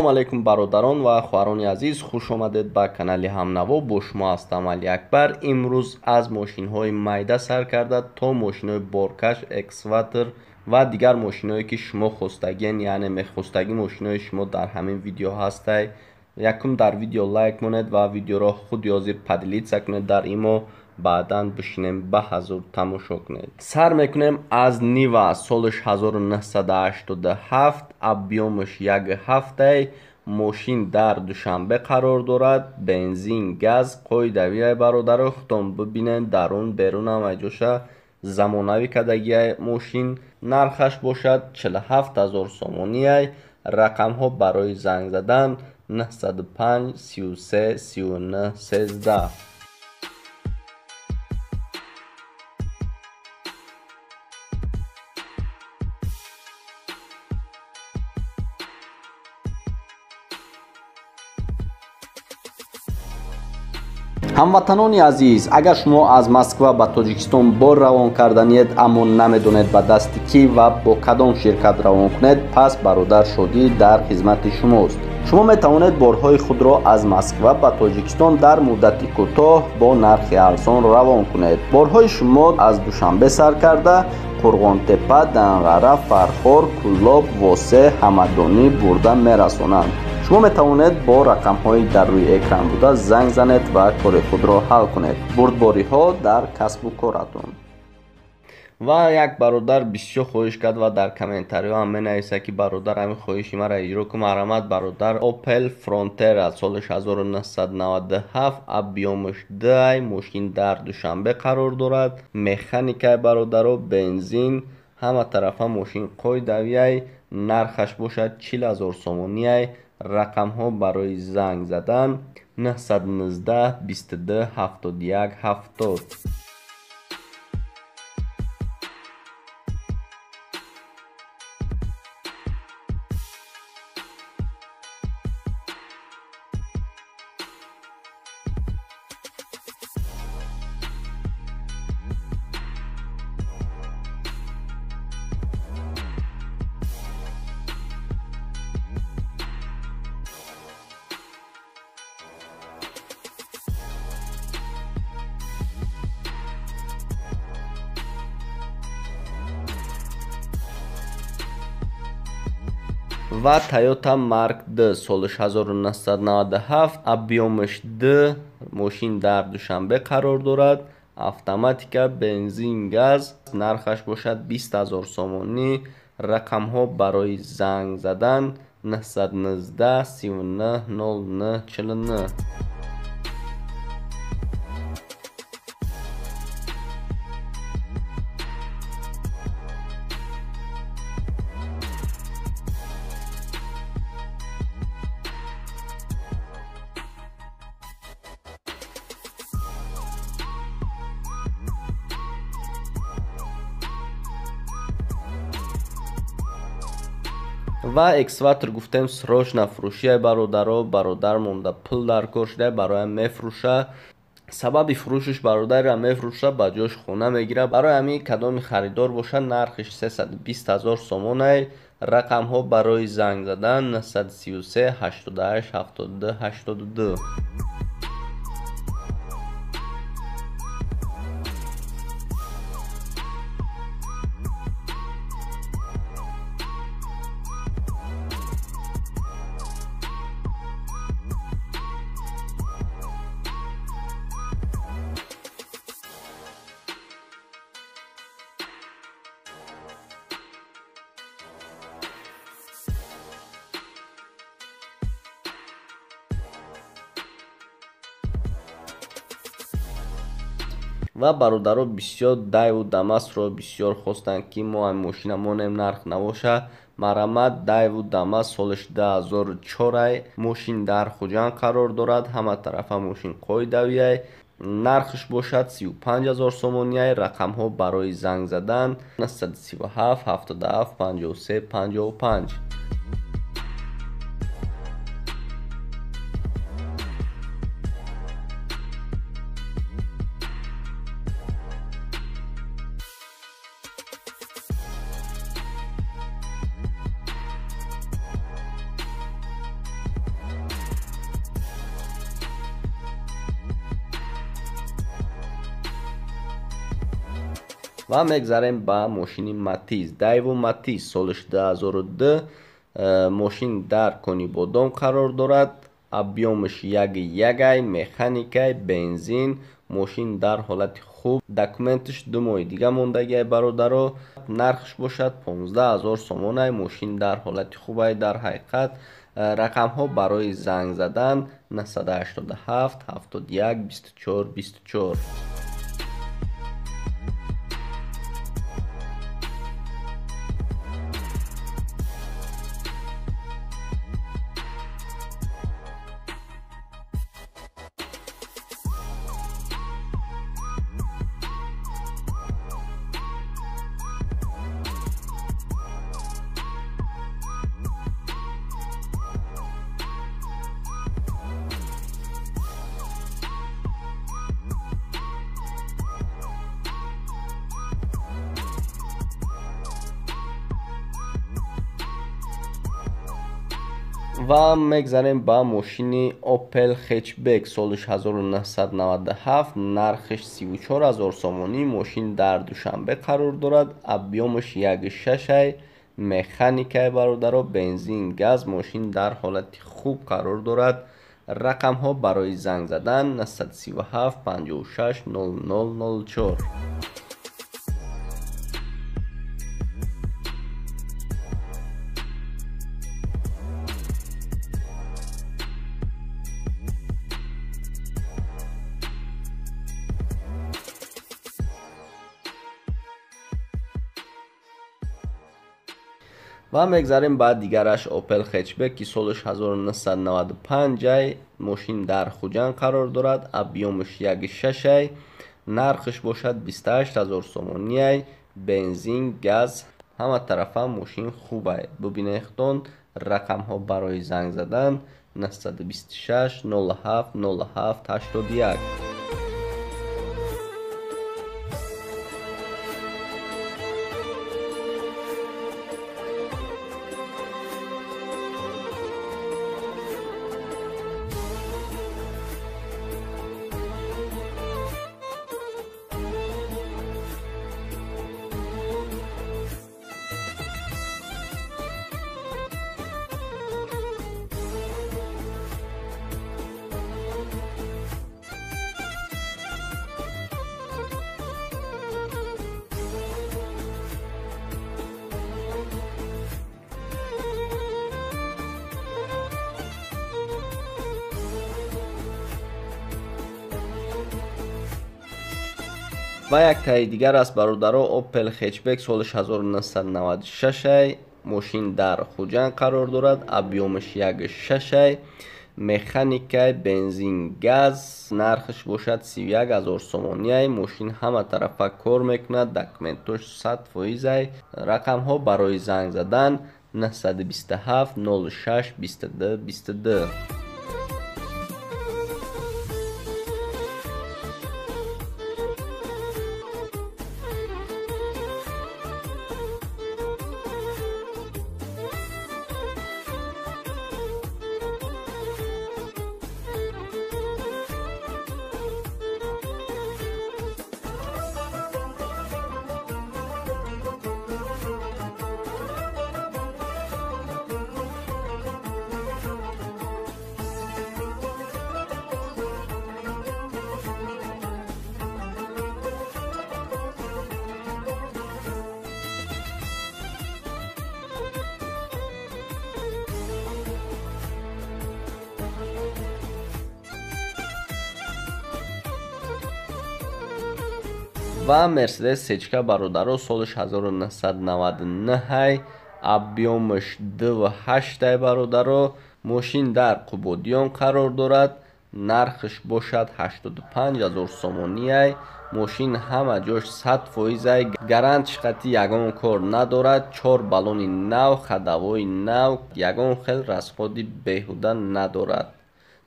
Ассалому алайкум бародарон ва хоҳарони азиз, хуш омадед ба канали Ҳамнаво. Бо шумо ҳастам Али Акбар. Имрӯз аз мошинҳои майда сар карда то мошинҳои боркаш, экскаватор ва дигар мошинҳое ки шумо хостагиен, яъне мехостагӣ мошинҳои шумо дар ҳамин видео ҳастай. Якум дар видео лайк монед ва видеоро худи ҳозир поделиться кунед дар имо, баъдан бишинем ба ҳазур тамошо кунед. Сар мекунем аз Нива, солаш 1987, объёмаш 1,7, мошин дар Душанбе қарор дорад, бензин, газ, қоидавиай бародаро, худтон бибинед, дарун берун ҳама ҷоша замонавӣ кардагиай мошин. Нархаш бошад 47 000 сомониай. Рақамҳо барои занг задан 905 33 39 13. Ҳамватанони азиз, агар шумо аз Москва ба Тоҷикистон бор равон карданиед, аммо намедонед ба дасти кӣ ва бо кадом ширкат равон кунед, пас бародар Шодӣ дар хизмати шумост. Шумо метавонед борҳои худро аз Москва ба Тоҷикистон дар муддати кӯтоҳ бо нархи арзон равон кунед. Борҳои шумо аз Душанбе сар карда Қурғонтепа, Данғара, Фархор, Кӯлоб, Восе, Ҳамадонӣ бурда мерасонанд. Шумо метавонед бо рақамҳои дар рӯи экран буда занг занед ва кори худро ҳал кунед. Бурдбориҳо дар касбу коратон. Ва як бародар бисёр хоҳиш кард ва дар комментариҳо ҳам менависад ки бародар, ҳамин хоҳиши маро иҷро кун, марҳамат бародар. Opel Frontera солаш 1997, объёмаш 2, мошин дар Душанбе қарор дорад, механикаи бародаро, бензин, ҳама тарафа мошин қоидавиай, нархаш бошад 40 000 сомониай. Рақамҳо барои занг задан 919 22 71 70. Ва Toyota Mark II солаш 1997, объёмаш 2, мошин дар Душанбе қарор дорад, автоматика, бензин, газ, нархаш бошад 20 000 сомонӣ. Рақамҳо барои занг задан 919 39 09 49. Ва экскаватор гуфтем, срочно фурӯшия бародаро, бародар монда пул дар кор шуда, бароям мефурӯша. Сабаби фурӯшиш бародарро мефурӯша, ба ҷош хона мегира. Барои ҳамин кадоми харидор бошад, нархиш 320 000 сомонай. Рақамҳо барои занг задан 933 88 72 82. Ва бародаро бисёр Дайву Дамасро бисёр хостанд ки мо ҳамин мошина монем, нарх набоша. Марҳамат, Дайву Дамас солаш 2004, мошин дар Хуҷанд қарор дорад, ҳама тарафа мошин қоидавиай, нархаш бошад 35 000 сомониай. Рақамҳо барои занг задан 937 77 53 55. Ва мегзарем ба мошини Матиз, Дайву Матиз, солиш 2002. Мошин дар Конибодом қарор дорад. Объёмаш 1,1, механикай, бензин. Мошин дар ҳолати хуб, документаш 2 моҳи дига мондагиай бародаро. Нархш бошад 15 000 сомонай. Мошин дар ҳолати хубай дар ҳақиқат. Рақамҳо барои занг задан 987 71 24 24. Ва мегзарем ба мошини Opel Hatchback, солиш 1997, нархиш 34 000 сомонӣ. Мошин дар Душанбе қарор дорад. Объёмаш 1,6, механикай бародаро, бензин, газ. Мошин дар ҳолати хуб қарор дорад. Рақамҳо барои занг задан 937 56 00 04. Ва мегзарем ба дигараш Opel Hatchback, ки солиш 1995, мошин дар Хуҷанд қарор дорад. Объёмаш 1,6, нархш бошад 28 000 сомониай. Бензин, газ, ҳама тарафа мошин хубай. Бубинед худтон. Рақамҳо барои занг задан 926 07 07 81. Ва яктаи дигар аст бародаро, Opel Hatchback, солиш 1996, мошин дар Хуҷанд қарор дорад. Объёмаш 1,6, механикай, бензин, газ. Нархш бошад 31 000 сомониай. Мошин ҳама тарафа кор мекунад, документош 100%-ай. Рақамҳо барои занг задан 927 06 22 22. Ва Мерседес Сечка бародаро, солиш 1999, объёмаш 2,8 бародаро. Мошин дар Қубодиён қарор дорад. Нархш бошад 85 000 сомониай. Мошин ҳама ҷош 100%-ай, гарант шиқати ягон кор надорад. Чор баллони нав, ходовои нав, ягон хел расходи беҳуда надорад.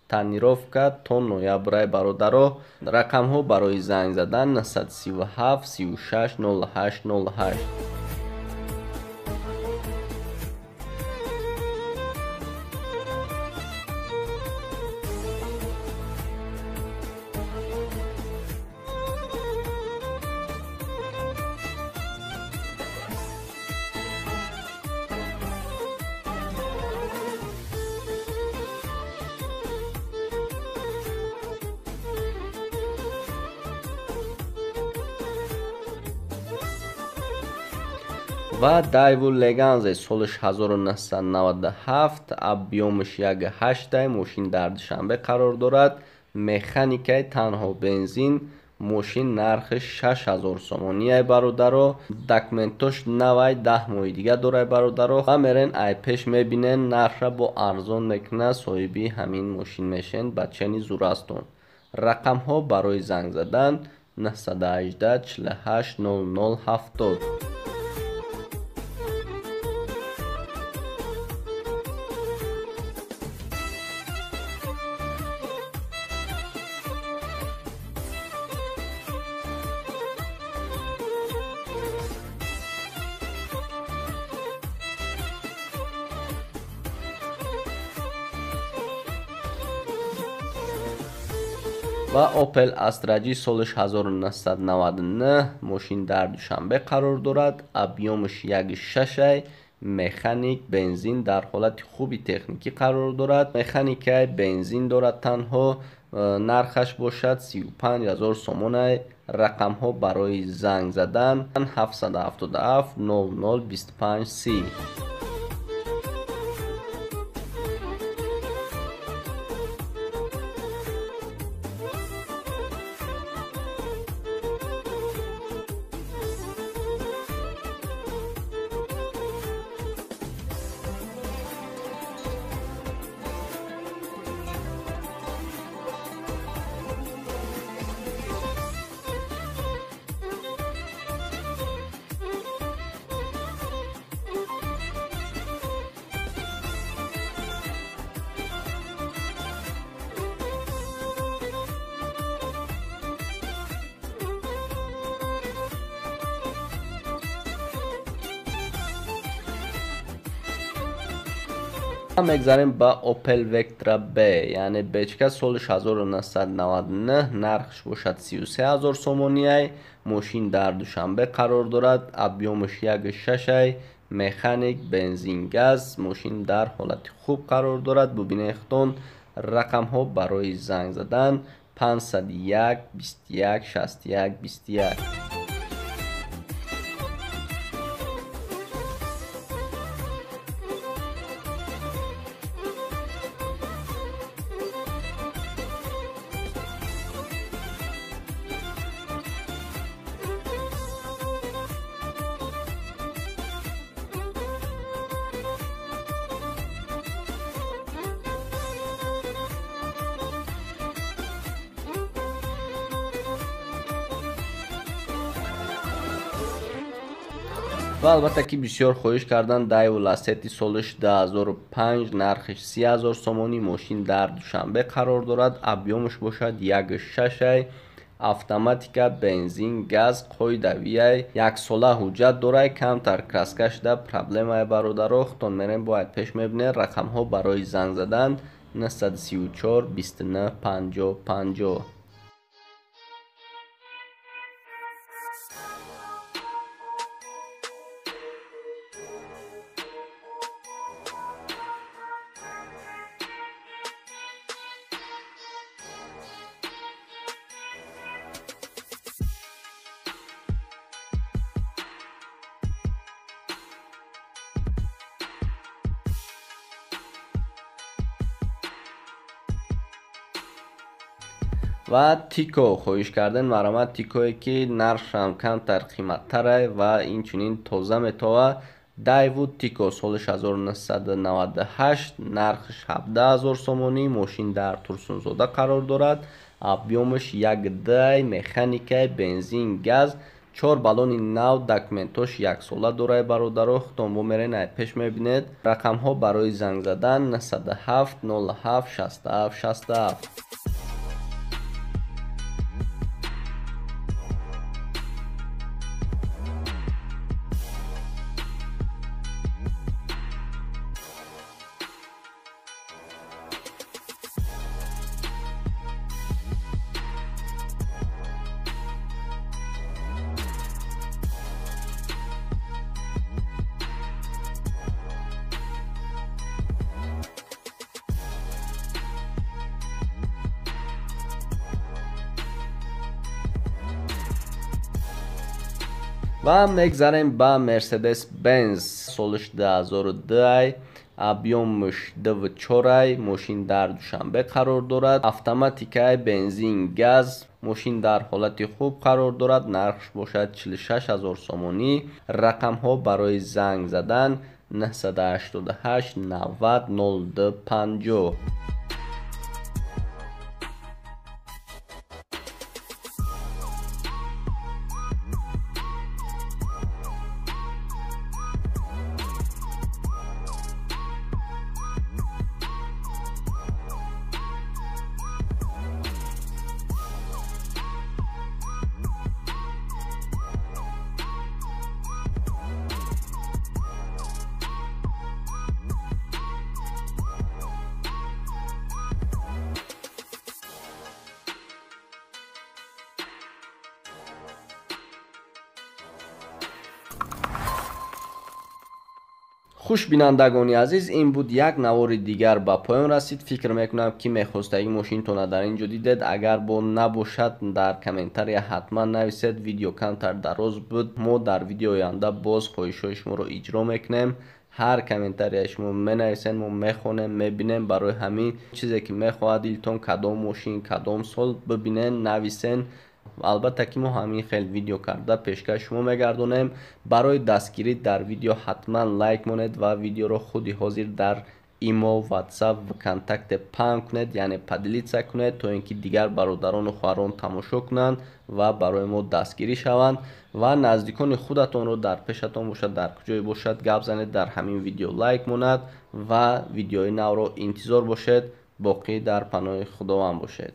Тонировка то ноябрай бародаро. Рақамҳо барои занг задан 937 36 08 08. Ва Daewoo Leganza солиш 1997, объёмаш 1.8, мошин дар Душанбе қарор дорад. Механикаи танҳо бензин, мошин нархи 6000 сомонӣ бародаро. Документош навай 10 моҳи дига дорай бародаро. Ва мерен ай пеш мебинен, нархра бо арзон мекунад, соҳиби ҳамин мошин мешен, бачани зурастон. Рақамҳо барои занг задан 918 48 00 70. Ва Opel Astra G солиш 1999, мошин дар Душанбе қарор дорад. Объёмаш 1.6, механик, бензин дар ҳолати хуби техникӣ қарор дорад. Механикаи бензин дорад танҳо, нархаш бошад 35000 сомонай. Рақамҳо барои занг задан 777 00 25 30. Мегзарем ба Opel Vectra B, яъне бечка соли 1999, нархш бошад 33000 сомонӣ. Мошин дар Душанбе қарор дорад. Объёмаш 1.6, механик, бензин, газ. Мошин дар ҳолати хуб қарор дорад. Бубинед худтон, рақамҳо барои занг задан 501 21 61 21. Ва албатта ки бисёр хоҳиш кардан Daewoo Lacetti солиш 2005, нархиш 30000 сомонӣ, мошин дар Душанбе қарор дорад. Объёмаш бошад 1.6, автоматика, бензин, газ, қоидавияй, яксола ҳуҷҷат дорай, камтар краска шуда проблемае бародаро. Худтон мерем бояд пеш мебинед. Рақамҳо барои занг задан 934 29 50 50. Ва Тико хоҳиш кардан марамат Тикое ки нархшам камтар қиматтарай ва инчунин тоза метова. Daewoo Tico соли 1998, нархш 17000 сомонӣ, мошин дар Турсунзода қарор дорад. Объёмаш 1.2, механикаи, бензин, газ, 4 баллони нав, документош яксола дорай бародаро. Худтон бо мерен ай пеш мебинед. Рақамҳо барои занг задан 907 07 67 67. Ва мегзарем ба Mercedes-Benz солиш 2002, объёмш 2.4, мошин дар Душанбе қарор дорад, автоматикаи, бензин, газ, мошин дар ҳолати хуб қарор дорад, нархш бошад 46 000 сомонӣ. Рақамҳо барои занг задан 988 90 02 50. Хуш бинандагони азиз, ин буд як навори дигар ба поён расид. Фикр мекунам ки мехостаги мошинтона дар ин ҷо дидед. Агар бо набошад, дар комментария ҳатман нависед. Видео камтар дароз буд. Мо дар видеои оянда боз хоҳишҳои шуморо иҷро мекунем. Ҳар комментария шумо менависед, мо мехонем, мебинем. Барои ҳамин чизе ки мехоҳад дилтон, кадом мошин, кадом сол, бибинен, нависен. Албатта ки мо ҳамин хел видео карда пешкаш шумо мегардонем. Барои дастгирӣ дар видео ҳатман лайк монед ва видеоро худи ҳозир дар Имо, WhatsApp, ВКонтакте паҳн кунед, яъне поделиться кунед, то ин ки дигар бародарону хоҳарон тамошо кунанд ва барои мо дастгирӣ шаванд. Ва наздикони худатонро дар пешатон бошад, дар куҷое бошад, гап занед, дар ҳамин видео лайк монад ва видеои навро интизор бошед. Боқӣ дар паноҳи Худованд бошед.